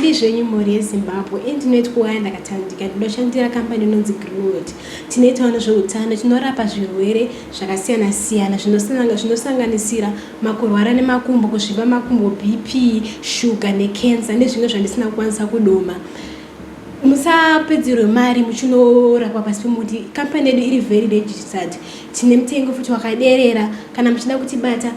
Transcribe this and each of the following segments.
Makadii zvenyu mhuri yeZimbabwe? Ini ndinoitwa Waya Ndakatandika, ndinoshandira kambani inonzi Greenwood. Tinoitawo nezveutano, tinorapa zvirwere zvakasiyana siyana zvinosanganisira makurwara nemakumbo, kuzvimba makumbo, BP, shuga necancer nezvimwe zvandisina kukwanisa kudoma. Musapedzerwe mari muchinorapwa pasi pemuti. Kambani yedu iri very registered, tine mutengo futi wakaderera. Kana muchida kutibata,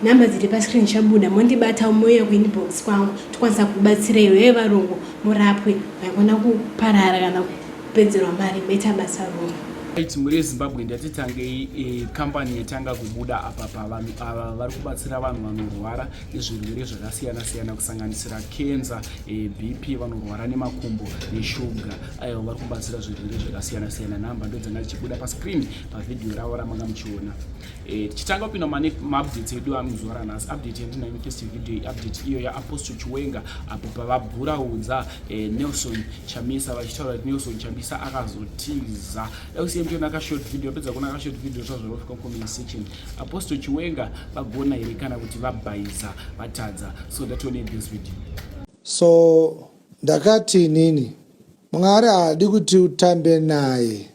nhamba dziri pascreen chabuda, mondibata mouya kuinbox kwangu, tokwanisa kubatsirai iwewe varungu murapwe maikona kuparara kana kupedzerwa mari. Maita basa ruru. Right, mhuri yeZimbabwe, ndatitangei kambani yatanga kubuda apa pavanhu ava vari kubatsira vanhu vanorwara nezvirwere zvakasiyana siyana, kusanganisira kenza, BP, vanorwara nemakumbo neshuga. Aiwa, vari kubatsira zvirwere zvakasiyana siyana. Nhamba ndo dzanga dzichibuda pascreen pavhidhiyo ravo ramanga muchiona. Tichitanga kupinda maupdates edu amuzuva ranhasi, update yandinayo first video, update iyo yaApostle Chiwenga apo pavabhuraudza Nelson Chamisa, vachitaura kuti Nelson Chamisa akazotiza. Dakusiya muchiona kashort video. Apedza kuona kashort video, zvazvarofika comment section: Apostle Chiwenga vagona here kana kuti vabhaiza, vatadza? So ndatione this video. So ndakati inini Mwari haadi kuti utambe naye.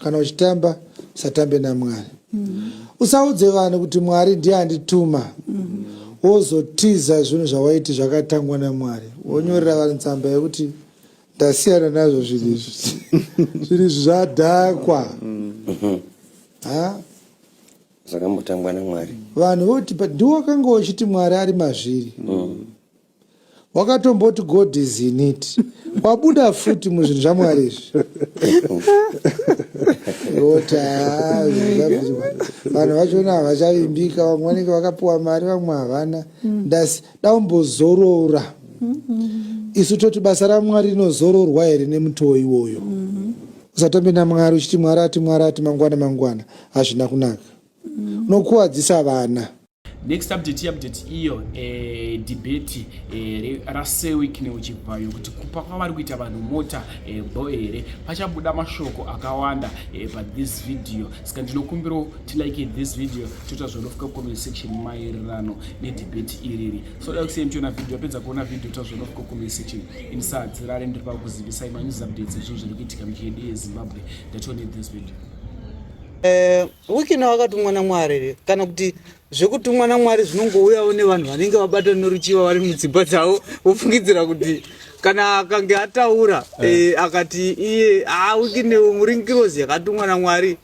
Kana uchitamba, usatambe naMwari. Usaudze vanhu kuti Mwari ndiye andituma, wozotiza zvinhu zvawaiti zvakatangwa naMwari, wonyorera vanhu tsamba yekuti ndasiyana nazvo zvinhu izvi, zvinhu izvi zvadhakwa, ha. Zvakambotangwa naMwari. Vanhu voti ndiwo wakanga uchiti Mwari ari mazviri. Wakatomboti God is in it, wabuda futi muzvinhu zvaMwari izvi, woti haa, zvinhu zvabvirwa. Vanhu vachona havachavimbika, vamwe vanenge vakapiwa mari, vamwe havana. Ndasi daumbozorora. Isu toti basa raMwari rinozororwa here nemutoo iwoyo? Usatambe naMwari uchiti Mwari ati, Mwari ati, mangwana mangwana. Hazvina kunaka, unokuwadzisa vana. Next update, update iyo debate raSir Wicknell Chivayo kuti kupa kwavari kuita vanhu mota bo here. Pachabuda mashoko akawanda pathis video, saka ndinokumbirawo tilike this video, toita zvanofika comment section maererano nedebate iriri. So da kusiyai muchiona video. Apedza kuona video, toita zvanofika comment section. Inisadzirare, ndiri pakuzivisai manews updates ezvinhu zviri kuitika munyika yedu yeZimbabwe. Ndatione this video. Wicknell wakatumwa naMwari here, kana kuti zvekutumwa naMwari zvinongouyawo nevanhu vanenge vabatwa neruchiva vari mudzimba dzavo, vofungidzira kuti kana akange ataura akati iye a Wicknell muri ngirozi yakatumwa naMwari,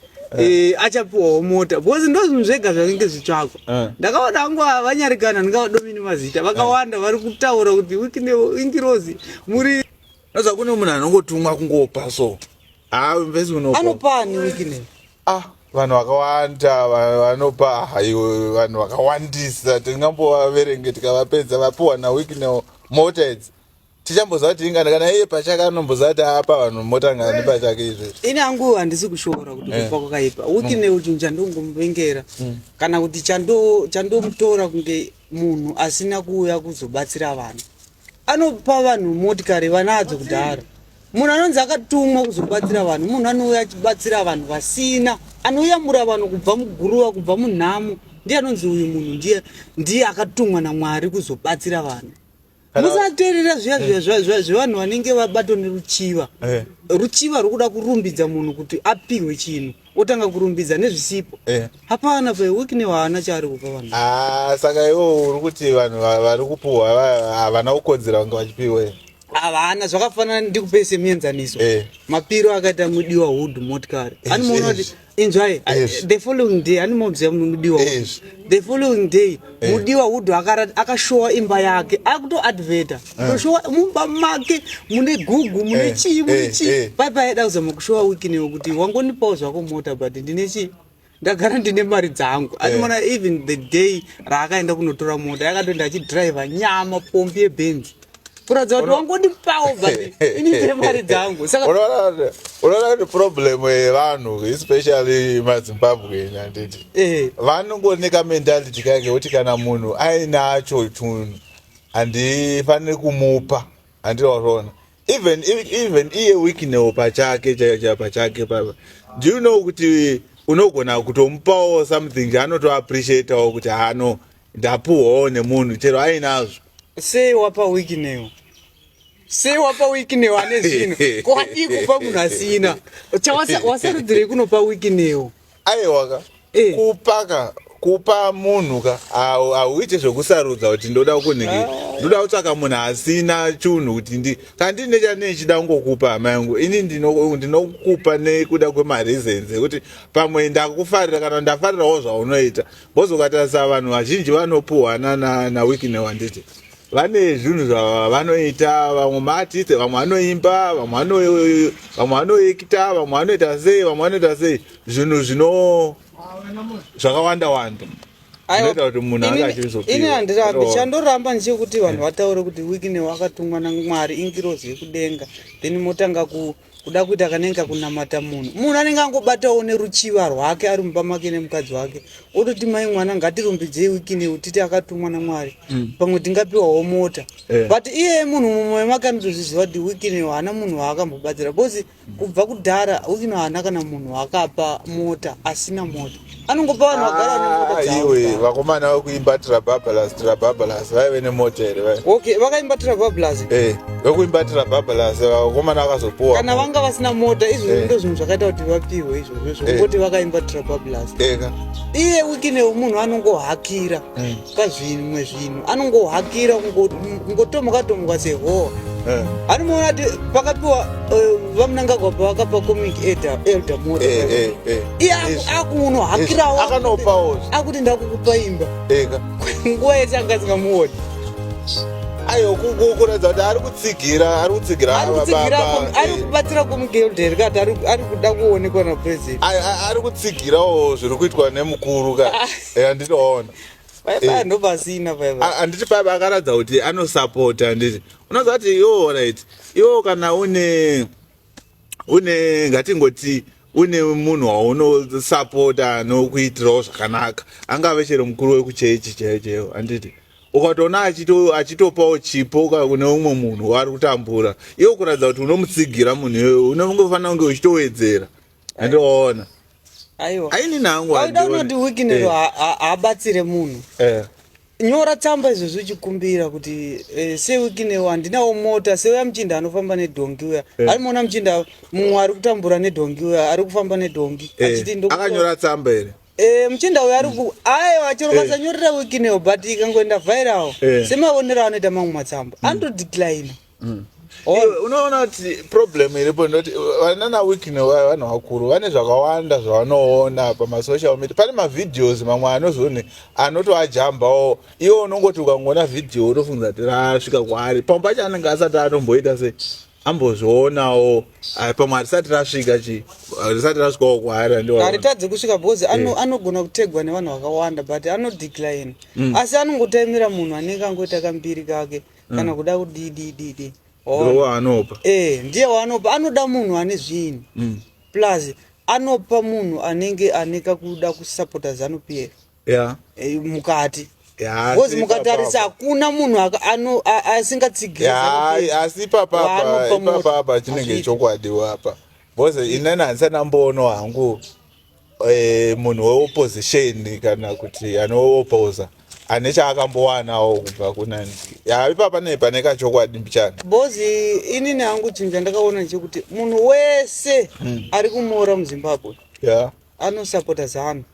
achapiwawo mota, because ndo zvinhu zvega zvanenge zvitsvakwa. Ndakaona hangu vanyarikana, ndingavadomini mazita, vakawanda vari kutaura kuti Wicknell ingirozi muri. Naza kune munhu anongotumwa kungopa, so haa, mvesi unopa. Anopani Wicknell? Ah, vanhu vakawanda vanopa. Haiwe, vanhu vakawandisa, tingambovaverenge tikavapedza. Vapiwa naWicknell mota idzi, tichamboziva kuti ingani, kana iye pachake anomboziva kuti apa vanhu mota ngani pachake izvezvi. Ini hangu handisi kushora kuti kupa kwakaipa. Wicknell chinhu chandongomuvengera kana kuti chandomutora kunge munhu asina kuuya kuzobatsira vanhu, anopa vanhu motikari vanadzo kudhara. Munhu anonzi akatumwa kuzobatsira vanhu, munhu anouya achibatsira vanhu vasina, anoyamura vanhu kubva muguruva, kubva munhamo, ndiye anonzi uyu munhu ndiye akatumwa naMwari kuzobatsira vanhu. Musateerera zviya zviya zvevanhu vanenge vabatwa neruchiva. Ruchiva rwokuda kurumbidza munhu kuti apiwe chinhu, otanga kurumbidza nezvisipo. Hapana pa Wicknell haana chaari kupa vanhu. Ah, saka iwo uri kuti vanhu vari kupuhwa havana kukodzera kunge vachipiwe? Havana. Zvakafanana, ndikupe semuenzaniso, mapiro akaita Mudiwa Hood motikari. Anomuona kuti inzwai, the following day animoziva Mudiwa Hood. The following day Mudiwa Hood akashowa imba yake, akutoadverta kutoshowa mumba make mune gugu, mune chii, mune chii. Pai paida kuzama kushowa Wicknell kuti wangonipawo zvako mota, but ndine chii, ndagara ndine mari dzangu. Anoona even the day raakaenda kunotora mota, yakatoenda achidhiraivha nyama pombi yeBenzi, kuratidza kuti wangonipawo, but ini ndine mari dzangu. Saka Unoona kuti problem yevanhu, especially maZimbabwe, handiti, vanongoneka mentality kake kekuti kana munhu ainacho chunhu handifaniri kumupa, handiraona. Even iye Wicknell pachake chaicho pachake papa, do you know kuti unogona kutomupawo something chaanotoappreciatawo kuti hano ndapuhwawo nemunhu chero ainazvo? Sei wapa Wicknell? Sei wapa Wicknell ane zvinhu? Ko wadii kupa munhu asina? Wasarudzirei kunopa Wicknell? Aiwa ka. Eh. Kupa ka kupa munhu ka hauite zvekusarudza kuti ndoda kunhingi ah. ndoda kutsvaka munhu asina chunhu kuti ndi kana ndine chandine chida kungokupa hama yangu ini ndinokupa nekuda kwemareasons ekuti pamwe ndakufarira kana ndafarirawo zvaunoita bcause ukatarisa vanhu vazhinji vanopuhwa naWicknell handiti vane zvinhu zvavanoita vamwe maartist vamwe vanoimba vamwe vanoekita vamwe vanoita sei vamwe vanoita sei zvinhu zvino zvakawanda wanda zvinoita kuti munhu ange achizopiwa ini handirambi chandoramba ndechekuti vanhu vataure kuti Wicknell akatumwa namwari ingirozi yekudenga then motanga ku kuda kuita kanenge kakunamata munhu munhu anenge angobatawo neruchiva rwake ari mumba make nemukadzi wake ototi mai mwana ngatirumbidzei Wicknell titi akatumwa namwari mm. pamwe tingapiwawo mota yeah. But iye munhu mumwoyo make anotozviziva kuti Wicknell haana munhu waakambobatsira because kubva kudhara Wicknell haana kana munhu waakapa mota asina mota anongopa vanhu vagara nemota ah, dzavo vakomana vekuimba Trabablas Trabablas vaive nemota here vai okay vakaimba Trabablas eh vekuimba Trabablas vakomana vakazopuwa kana vanga vasina mota izvozvo eh. ndo zvinhu zvakaita kuti vapiwe izvozvo zvokungoti eh. vakaimba Trabablas eka iye Wicknell munhu anongohakira mm. pazvimwe zvinhu anongohakira kungotomuka tomuka sehowa eh. anomuona kuti pakapiwa vaMnangagwa pavakapa comic elder mota iye akunohakirawo akuti ndakukupa imba nguva yese anga asingamuoni ayo kuratidza kuti ari kutsigira ari kutsigira ari kubatsira comic elder kati ari kuda kuonekwa napresident ari kutsigirawo zviri kuitwa nemukuru ka handitoona paipa ndo pasina paipa handiti paipa akaratidza kuti anosapota handiti unoziva kuti iwo right iwo kana une une ngatingoti une munhu waunosapota anokuitirawo zvakanaka angave chero mukuru wekuchechi chaiyo chaiyo handiti ukatoona achitopawo chipo kune umwe munhu waari kutambura iwo kuratidza kuti unomutsigira munhu iyoyo unongofanira kunge uchitowedzera andiona aiwa aini nangu aida unoti Wicknell eh. haabatsire munhu eh. Nyora tsamba izvozvi uchikumbira kuti eh, seWicknell handinawo mota seuya muchinda anofamba nedhongi uya eh. Arimoona muchinda mumwe ari kutambura nedhongi uya ari kufamba nedhongi eh. Achiti akanyora tsamba here Eh, muchinda uyo ari ku aiwa chero eh. kasanyorera Wicknell but ikangoenda viral eh. Semaonero anoita mamwe matsamba mm. anotodecline mm. Unoona kuti problem iripo ndoti vanana Wicknell vanhu vakuru vane zvakawanda zvavanoona pamasocial media pane mavideos mamwe anozoni anotoajambawo iwe unongoti ukangoona vhidhiyo unofunza kuti rasvika kwaari pamwe pacho anenge asati atomboita sei ambozvionawo pamwe harisati rasvika chi risati rasvikawo kwaari haritadzi kusvika because eh. Anogona kutegwa nevanhu vakawanda but anodecline mm. Asi anongotaimira munhu anenge angoita kambiri kake kana mm. kuda kudidididi waanopa eh, ndiye waanopa anoda munhu ane zvinhu mm. Plus anopa munhu anenge ane kakuda kusapota ZANU PF yeah. E, mukati because mukatarisa hakuna munhu asingatsigiri asi ipapapa chinenge chokwadi wapa because inani handisati amboona hangu eh, munhu weopposition kana kuti anooposa ane chaakambowanawo kubva kunani ya ipapa nei pane kachokwadi mbichana because inini hangu chinhu chandakaona ndechekuti munhu wese mm. ari kumora muZimbabwe yeah. Anosapota ZANU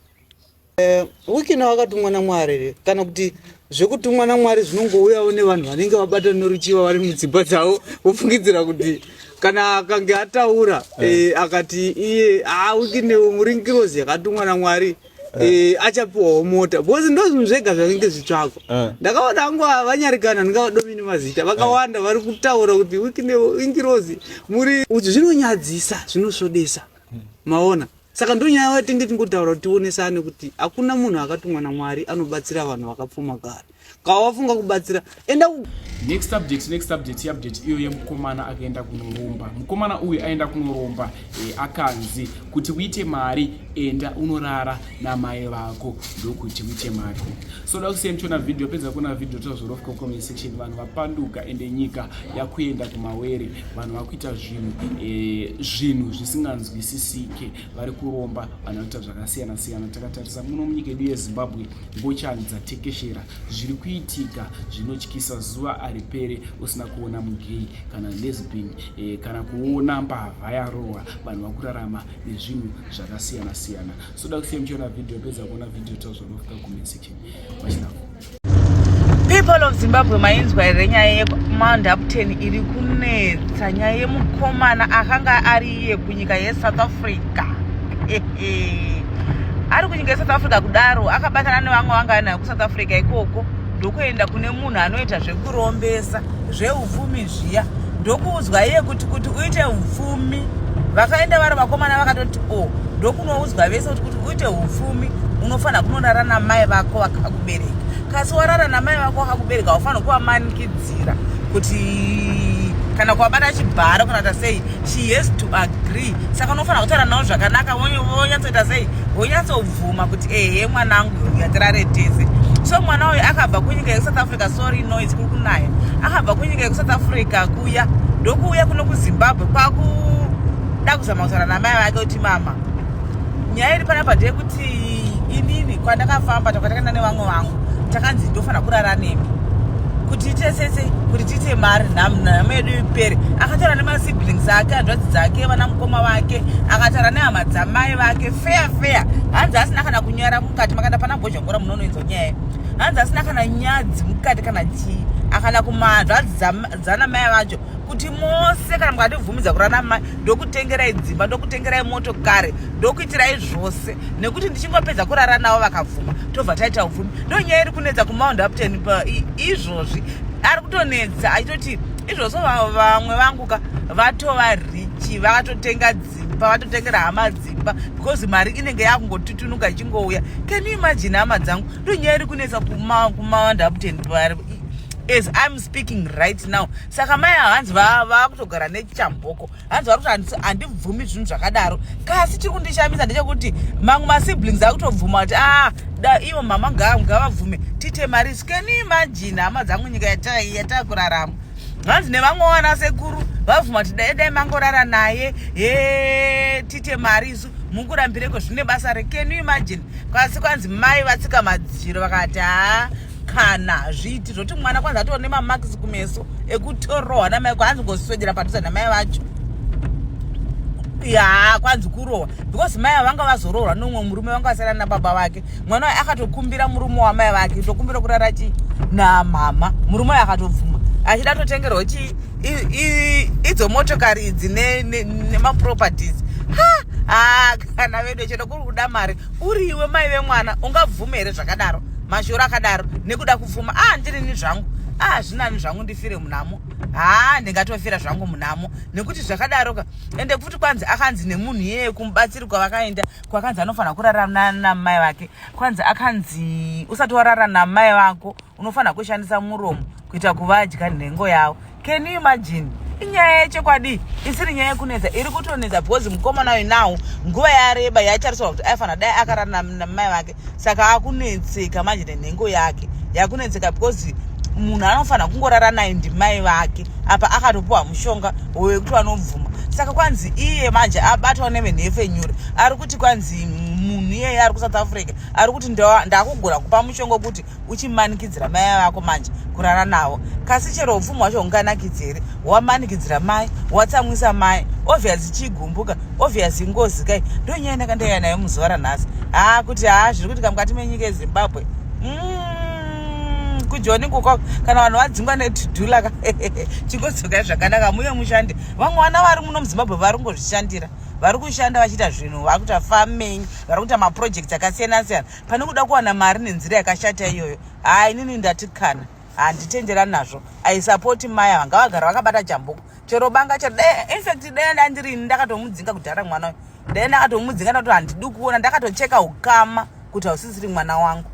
eh, Wicknell akatumwa namwari here kana kuti zvekutumwa namwari zvinongouyawo nevanhu vanenge vabata neruchiva vari mudzimba dzavo vofungidzira kuti kana akange ataura eh, akati iye ah, Wicknell muri ngirozi yakatumwa namwari eh. eh, achapiwawo mota because ndo zvinhu zvega zvanenge zvitsvakwa eh. Ndakaona hangu vanyarikana ndingavadomini mazita vakawanda vari kutaura kuti Wicknell ingirozi muri uti zvinonyadzisa zvinosvodesa maona. Saka ndonyaya yatinge tingotaura kuti tionesane kuti hakuna munhu akatumwa namwari anobatsira vanhu vakapfuma kare kana wafunga kubatsira enda next update next update update iyo yemukomana akaenda kunoromba mukomana uyu aenda kunoromba e, akanzi kuti uite mari enda unorara namai vako ndokuti uite mari so da kusiya muchiona video pedza kuona video tozorofika comment section vanhu vapanduka ende nyika yakuenda kumawere vanhu vakuita zvinhu e, zvinhu zvisinganzwisisike vari kuromba vanhu vakuita zvakasiyana siyana takatarisa muno munyika yedu yeZimbabwe ngochani dzatekeshera zviri kuitika zvinotyisa. Zuva aripere usina kuona mugay kana lesbian eh, kana kuona mbavha yarohwa. Vanhu vakurarama nezvinhu zvakasiyana siyana. So da kusiya muchiona video, pedza kuona video tazvanofika comment section. Much love. People of Zimbabwe, mainzwa here nyaya yeMount Hampden iri kunetsa? Nyaya yemukomana akanga ari iye kunyika yeSouth Africa, ari kunyika yeSouth Africa kudaro, akabatana nevamwe vanga nayo kuSouth Africa ikoko, ndokuenda kune munhu anoita zvekurombesa zveupfumi zviya, ndokuudzwa iye kuti uite upfumi. Vakaenda vari vakomana vakatoti o oh, ndokunoudzwa vese kuti uite upfumi unofanira kunorara namai vako vakakubereka. Kasi warara namai vako vakakubereka, haufanira kuvamanikidzira kuti kana kuvabata chibharo kana kuita sei. She has to agree. Saka unofanira kutaura navo zvakanaka, vonyatsoita sei, vonyatsobvuma kuti ehe, mwanangu, yatirare tese. So mwana uyu akabva kunyika yekuSouth Africa, sorry, noise, kuri kunaya. Akabva kunyika yekuSouth Africa kuya, ndokuuya kuno kuZimbabwe, kwakuda kuzama kutaura namai vake kuti, "Mama, nyaya iri panapa ndeyekuti inini kwandakafamba, kwatakaenda nevamwe vangu, takanzi ndofanira kurara nemi kuti tiite sese, kuti tiite mari, nhamo yedu ipere." Akataura nemasiblings ake, hanzvadzi dzake, vana mukoma vake, akataura nehama dzamai vake fair fair. Hanzi asina kana kunyara mukati. Makaenda pana Bhozhongora munonoinzwa nyaya. Hanzi asina kana nyadzi mukati kana chii, akana kumanzvadzi dzanamai vacho kuti, "Mose kana mukandibvumidza kurara namai, ndokutengerai dzimba, ndokutengerai motokari, ndokuitirai zvose, nekuti ndichingopedza kurara navo vakabvuma, tobva taita upfumi." Ndo nyaya iri kunetsa kuMount Hampden izvozvi. Ari kutonetsa achitoti izvozvo vamwe vangu ka vatova rich, vakatotenga dzimba, vatotengera hama dzimba, because mari inenge yakungotutunuka ichingouya. Can you imagine, hama dzangu? Ndo nyaya iri kunetsa kuMount Hampden as I'm speaking right now. Saka mai hanzi vakutogara nechamboko. Hanzi vari kuti handibvumi zvinhu zvakadaro. Kasi chiri kundishamisa ndechekuti mamwe masiblings akutobvuma kuti a ah, da ivo mama ngavabvume tiite mari. Can you imagine, hama dzangu, nyika yatakurarama? Hanzi nevamwe vana sekuru vabvuma kuti dai dai mangorara naye he, tiite mari isu, mukurambireko zvine basa re? Can you imagine? Kasi kwanzi mai vatsika madziro vakati haa, kana zviiti zvoti mwana kwanzi atoo nemamarks kumeso ekutorohwa namai. Kwanzi ngoswedera padhuze namai vacho ya, kwanzi kurohwa, because mai ava vanga vazoroorwa nomumwe murume, vanga vasara nababa vake. Mwana uyu akatokumbira murume wamai vake, tokumbira kurara chi namama. Murume uyu akatobvuma, achida totengerwa chi idzo motokari idzi nemaproperties. Ha, kana vedu chero kuri kuda mari, uriwe mai vemwana ungabvume here zvakadaro, mashoro akadaro, nekuda kupfuma? A, ndirini zvangu, a, zvinani zvangu ndifire munhamo. Ha, ndingatofira zvangu munhamo nekuti zvakadaro ka. Ende futi kwanzi akanzi nemunhu iyeye kumubatsiri kwavakaenda, kwakanzi anofanira kurara namai vake, kwanzi akanzi usati warara namai vako unofanira kushandisa muromo kuita kuvadya nhengo yavo. Can you imagine? Inyaya yechokwadi isiri nyaya yekunetsa, iri kutonetsa, because mukomana uyu nawo nguva yareba yaitariswa kuti aifanira dai akarara namai vake. Saka akunetseka manje nenhengo yake yakunetseka, because munhu anofanira kungorara naye ndimai vake. Apa akatopiwa mushonga wekuti vanobvuma. Saka kwanzi iye manje abatwa nevenhefenyure. Ari kuti kwanzi munhu iyeye ari kuSouth Africa ari kuti ndakugona kupa mushonga wekuti uchimanikidzira mai vako manje kurara navo. Kasi chero upfumi hwacho hunganakidzi here wamanikidzira mai, watsamwisa mai? Obvious chigumbuka, obvious ingozi kai. Ndo nyaya ndakandaiya nayo muzuva ranhasi. Haa, kuti haa, zviri kuitika mukati menyika yeZimbabwe, kujoni kuko, kana vanhu vadzingwa nedhudhula, chingodzokai zvakanaka muye mushande. Vamwe vana vari muno muZimbabwe vari kungozvishandira, vari kushanda vachiita zvinhu, vari kuita farming, vari kuita maprojects akasiyana siyana, pane kuda kuwana mari nenzira yakashata iyoyo. Haa, inini ndati kana handitenderani nazvo. Aisapoti mai ava, ngavagara vakabata jambuko, chero banga chero. Infact dai ndandirini, ndakatomudzinga kudhara mwana uyu. Dai ndakatomudzinga, ndakati handidi kuona, ndakatocheka ukama kuti hausisiri mwana wangu.